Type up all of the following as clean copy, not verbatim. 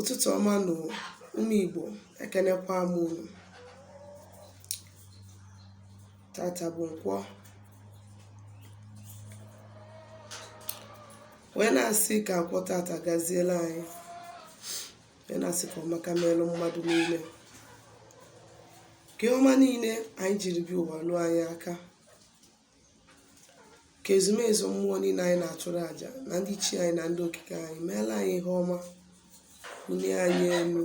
Ụtụtụ ọma nụ, ụmụ Igbo. Ekenekwa m unu. Tata bụ nkwọ, wee na-asị ka nkwọ tata gaziela anyị, wee na-asị ka ọmaka meelụ mmadụ niile, ka ihe ọma niile anyị jiri bịa ụwa luo anyị aka, ka ezumezu mmụọ niile anyị na-achụrụ àjà na ndị chi anyị na ndị okike anyị meela anyị ihe ọma, bunie anyị elu,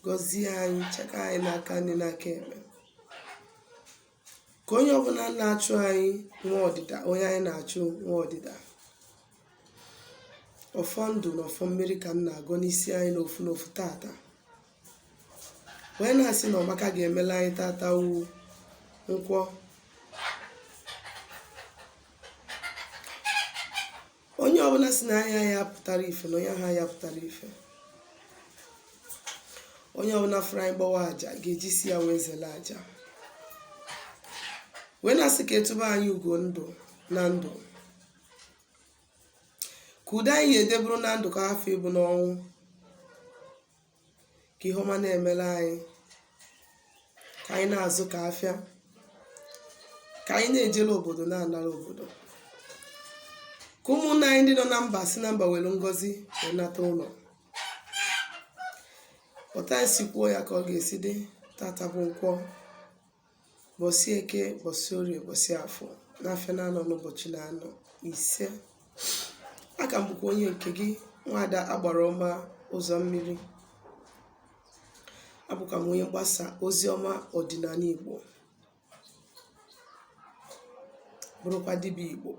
gọzie anyị, cheka anyị n'aka nri n'aka ekpe, ka onye ọbụla na-achụ anyị nwee ọdịda, onye anyị na-achụ nwee ọdịda. Ọfọ ndụ na ọfọ mmeri ka m na-agọ n'isi anyị n'ofu n'ofu tata, wee na-asị na ọmaka ga-emela anyị tata wụ nkwọ. Onye ọbụla sị na anya ya pụtara ife na onye ahụ ya pụtara ife, onye ọbụla fụrụ anyị gbawa aja ga-eji isi ya wee zele aja, wee na-asị ka etụba anyị ugo ndụ na ndụ, ka ude anyị ga-ede bụrụ na ndụ, ka hafụ ịbụ n'ọnwụ, ka ihe ọma na-emela anyị, ka anyị na-azụ ka afịa, ka anyị na-ejele obodo na-anara obodo, ka ụmụnne anyị ndị nọ na mba si na mba were ngọzi wee nata ụlọ. Otu anyị si kwuo ya ka ọ ga-esi dị. Tata bụ nkwọ, bọsị eke, bọsị orie, bọsị afọ, n'afịa na-anọ n'ụbọchị na-anọ ise. Aka m bụkwa onye nke gị, nwaada agbara ọma ụzọ mmiri. Abụkwa m onye mgbasa ozi ọma ọdịnala Igbo, bụrụkwa dibịa Igbo.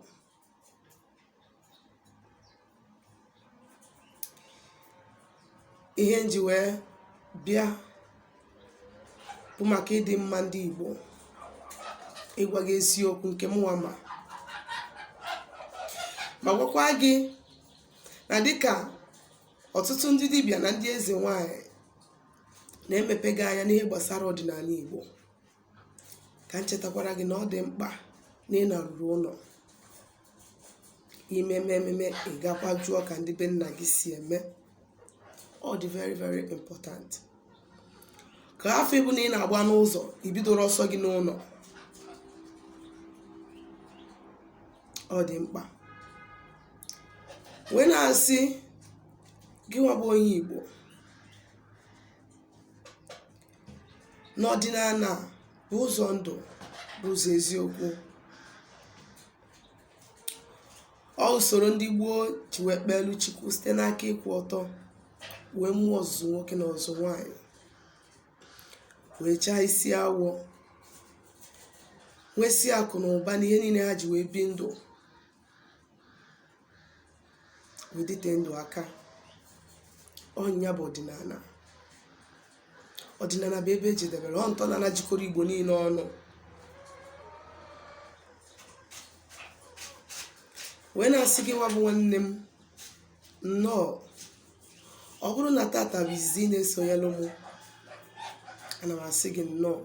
Ihe m ji wee bịa bụ maka ịdị mma ndị Igbo, ịgwa gị eziokwu nke mụnwa ma gwakwa gị na dịka ọtụtụ ndị dibịa na ndị eze nwanyị na-emepe gị anya n'ihe gbasara ọdịnala Igbo, ka m chetakwara gị na ọ dị mkpa na ị naruru ụlọ ime ememe, ị gakwa jụọ ka ndị be nna gị si eme. Ọ dị very very important ka hafụ ịbụ na ị na-agba n'ụzọ, ibidoro ọsọ gị n'ụlọ. Ọ dị mkpa. Wee na-asị gị nwa bụ onye Igbo n'ọdịnala bụ ụzọ ndụ, bụ ụzọ eziokwu. Ọ usoro ndị gboo ji wee kpeelu Chukwu site n'aka ịkwụ ọtọ wee mụọ ọzụzụ nwoke na ọzụzụ nwaanyị, wee chaa isi awọ, nwesịa akụ na ụba na ihe niile ha ji wee bi ndụ, wee dịte ndụ aka. Ọ nya bụ ọdịnala. Ọdịnala bụ ebe ejedebere, ọ ntọala jikọrọ Igbo niile ọnụ. Wee na-asị gị nwa bụ nwanne m, nnọọ. Ọ bụrụ na tata bụ izizi ị na-esonyelu mụ, ana m asị gị nnọọ,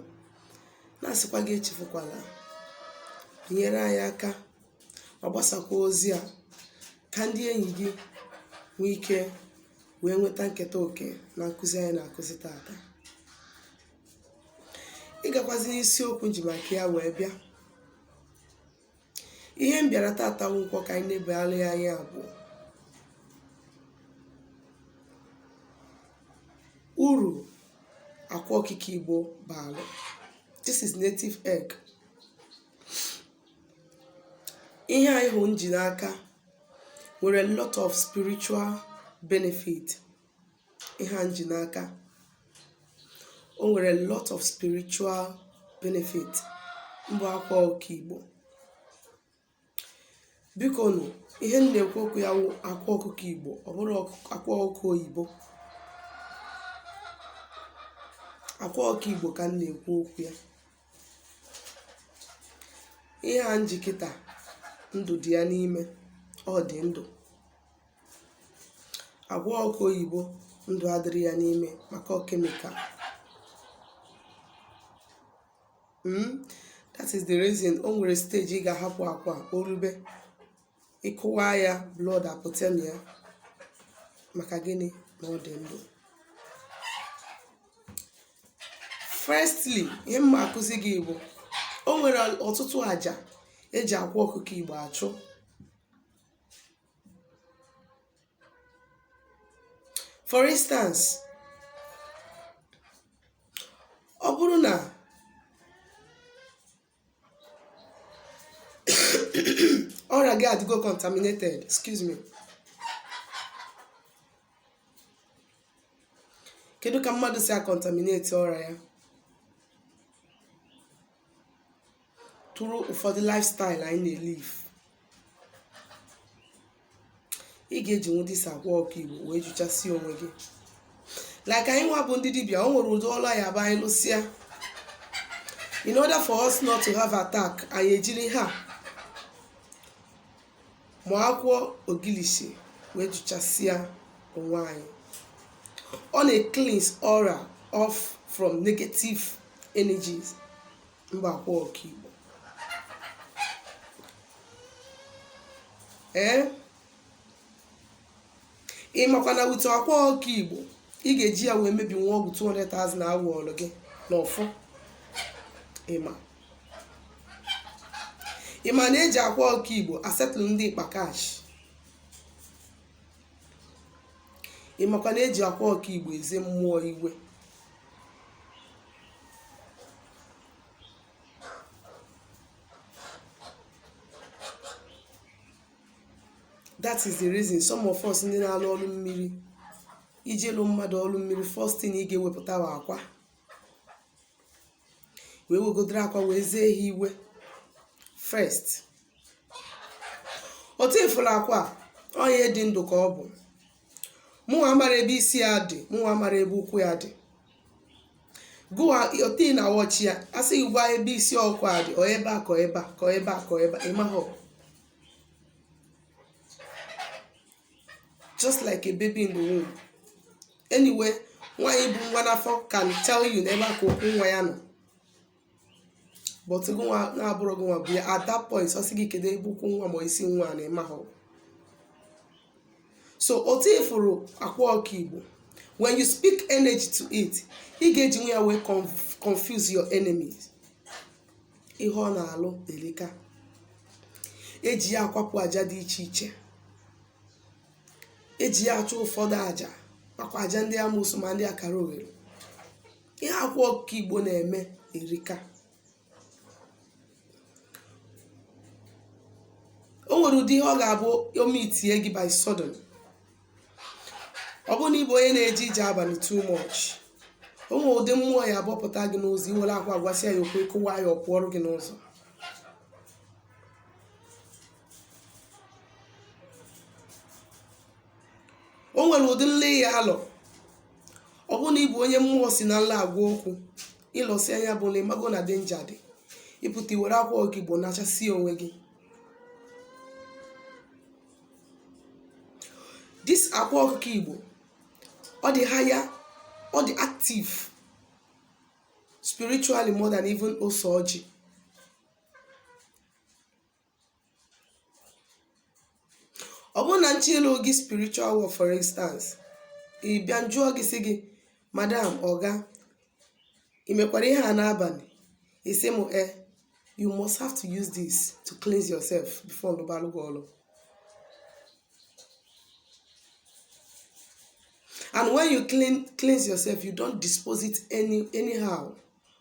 na-asịkwa gị echefukwala nyere anyị aka ma gbasakwa ozi a ka ndị enyi gị nwee ike wee nweta nketa oke na nkụzi anyị na-akụzi tata. Ịgakwazi n'isiokwu nji maka ya wee bịa, ihe m bịara tata wụ nkwọ ka anyị na-ebegharị ya anya bụ uru akwa ọkụkọ Igbo baalụ. This is native egg. Ihe anyị hụ m ji n'aka nwere lot of spiritual benefit. Ihe a m ji n'aka, o nwere lot of spiritual benefit mbụ akwa ọkụkọ Igbo. Biko nụ, ihe m na-ekwu okwu ya wụ akwa ọkụkọ Igbo, ọ bụrụ akwa ọkụkọ oyibo. Akwa ọkụkọ Igbo ka m na-ekwu okwu ya. Ihe a m ji kịta, ndụ dị ya n'ime, ọ dị ndụ. Akwa ọkụkọ oyibo, ndụ adịrị ya n'ime maka ọ chemical. That is the reason o nwere stage ị ga-ahapụ akwa o rube, ịkụwa ya, blood apụta na ya. Maka gịnị? Na ọ dị ndụ. Firstly, ihe m ma akụzi gị bụ, o nwere ọtụtụ àjà eji akwa ọkụkọ Igbo achụ. For instance, ọ bụrụ na aura gị adịgo contaminated, excuse me, kedu ka mmadụ si a-contaminate aura ya? Through ụfọdụ lifestyle anyị na-elive. Ị ga-ejinwu this akwa ọkụkọ Igbo wee jụchasịa onwe gị. Like anyị nwa bụ ndị dibịa, o nwere ụdị ọlụ ya bụ anyị lụsịa, in order for us not to have attack, anyị ejiri ha ma akwụkwọ ogilisi wee jụchasịa onwe anyị. Ọ na-cleanse aura off from negative energies. Mba, akwa ọkụkọ Igbo, ee, ị makwa na with akwa ọkụkọ Igbo, ị ga-eji ya wee mebi nwa ọgwụ 200,000 awụ ọlụ gị n'ọfọ. Ịma na eji akwa ọkụkọ Igbo asettle ndị ịkpa cash. Ị makwa na eji akwa ọkụkọ Igbo eze mmụọ iwe. That is the reason some of us ndị na-alụ ọrụ mmiri, iji lụ mmadụ ọrụ mmiri, first thing ị ga-ewepụta wa akwa, wee wegodoro akwa wee zee ha iwe first. Otu ifuru akwa a, onye dị ndụ ka ọ bụ. Mụnwa mara ebe isi ya dị, mụnwa mara ebe ụkwụ ya dị. Gụwa otu na wọchi ya, asị gị gwa ebe isi ọkụ a dị, ọ ebe a ka ọ ebe a ka ọ ebe a ka ọ ebe a, ịmahọ. Just like a baby in the womb. Anyway, nwaanyị bụ nwa n'afọ can tell you na ebe a ka ụkwụ nwa ya nọ, but gụnwa na-abụrụ gụnwa bụ ya, at that point, ọ sị gị kedu ebe ụkwụ nwa ma isi nwa na, ịmahọ. So otu ifuru akwa ọkụkọ Igbo, when you speak energy to it, ị ga-eji nwa ya wee confuse your enemies. Ihe ọ na-alụ erika. Eji ya akwapụ aja dị iche iche, eji ya achụ ụfọdụ aja, makwa aja ndị amoosu ma ndị akara oghere. Ihe akwa ọkụkọ Igbo na-eme erika. O nwere ụdị ihe ọ ga-abụ omitie gị by sudden. Ọ bụrụ na ị bụ onye na-eje ije abalị too much, o nwere ụdị mmụọ ya abọpụta gị n'ụzọ, iwere akwa gwasịa ya okwu, ịkụwa ya, ọ pụọrụ gị n'ụzọ. O nwere ụdị nle ya alọ. Ọ bụrụ na ị bụ onye mmụọ si na nla agwa okwu, ịlọsi anya bụ na ịmago na danger dị, ịpụta iwere akwa ọkụkọ Igbo nachasị onwe gị. This akwa ọkụkọ Igbo, ọ dị higher, ọ dị active spiritually more than even ose ọjị. Ọ bụrụ na nchi ịlụ gị spiritual work, for instance, ị bịa njụọ gị, sị gị, "Madam, ọga, ị mekwara ihe a n'abalị?" Ị sị m e, you must have to use this to cleanse yourself before lụbalụ gị ọlụ. And when you cleanse yourself, you don't dispose it anyhow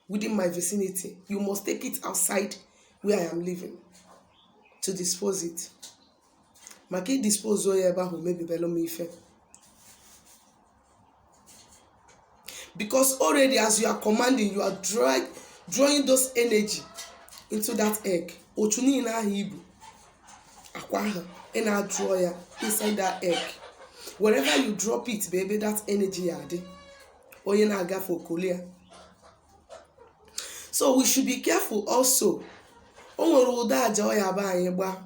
within my vicinity. You must take it outside where I am living to dispose it, maka i dispose ya ebe ahụ, mebibelu m ife, because already as you are commanding, you are drawing those energy into that egg. Otu niile ahụ ibu akwa ahụ, ị na-draw ya inside that egg. Wherever you drop it bụ ebe that energy ya adị. Onye na-agafe okolie. So we should be careful also. O nwere ụdị aja ọ ya ba anyị gbaa,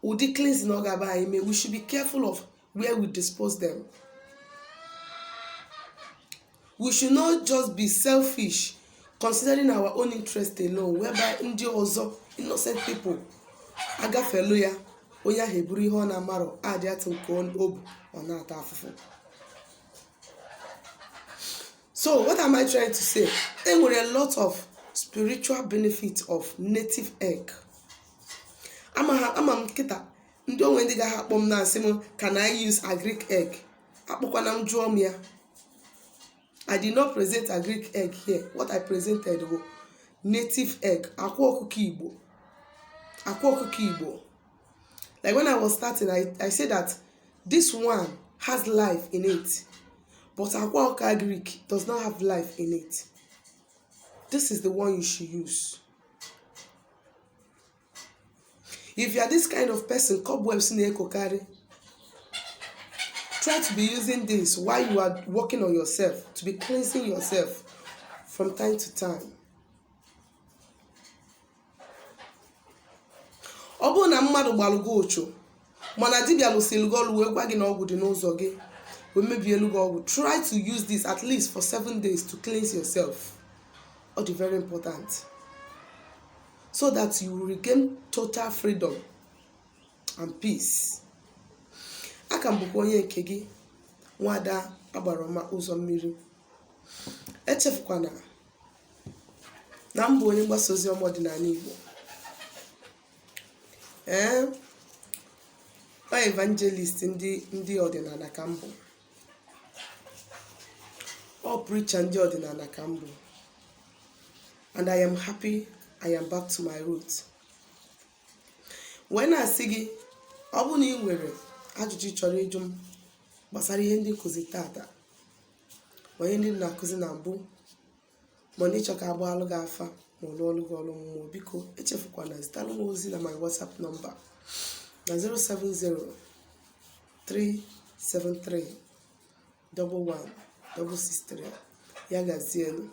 ụdị cleansing ọ ga-aba anyị mee, we should be careful of where we dispose them. We should not just be selfish, considering our own interest alone, whereby ndị ọzọ, innocent people, agafelu ya, onye ahụ eburu ihe ọ na-amarọ adị atụ nke o bu, ọ na-ata afụfụ. So what am I trying to say? E nwere a lot of spiritual benefit of native egg. Ama ha ama m kịta ndị onwe ndị gaghị akpọ m na-asị m, "Can I use agric egg?" Akpọkwana m jụọ m ya. I did not present agric egg here. What I presented bụ native egg, akwa ọkụkọ Igbo, akwa ọkụkọ Igbo. Like when I was starting, I said that this one has life in it, but akwa ọkụkọ agric does not have life in it. This is the one you should use. If you are this kind of person cobwebs na-ekokarị, try to be using this while you are working on yourself, to be cleansing yourself from time to time. Ọ bụrụ na mmadụ gbalụ gị ụchụ, mana dibịa lụsịrị gị ọlụ wee gwa gị na ọgwụ dị n'ụzọ gị, wee mebielu gị ọgwụ, try to use this at least for 7 days to cleanse yourself. Ọ dị very important so that you will regain total freedom and peace. Aka m bụkwa onye nke gị, Nwada Agbara Ọma Ụzọ Mmiri. Echefukwana na m bụ onye mgbasa ozi ọma ọdịnala Igbo, ee, ọ evangelist ndị ọdịnala ka m bụ, ọ preacher ndị ọdịnala ka m bụ, and I am happy I am back to my roots. Wee na-asị gị, ọ bụrụ na ị nwere ajụjụ ị chọrọ ịjụ m gbasara ihe ndị nkụzi tata, ma ihe ndị m na-akụzi na mbụ, ma na ịchọ ka agbaalụ gị afa, ma ọ lụọlụ gị ọrụ mmụọ, biko echefukwana zitalụ m ozi na my WhatsApp number na 070 373 11 663. Ya gazienụ.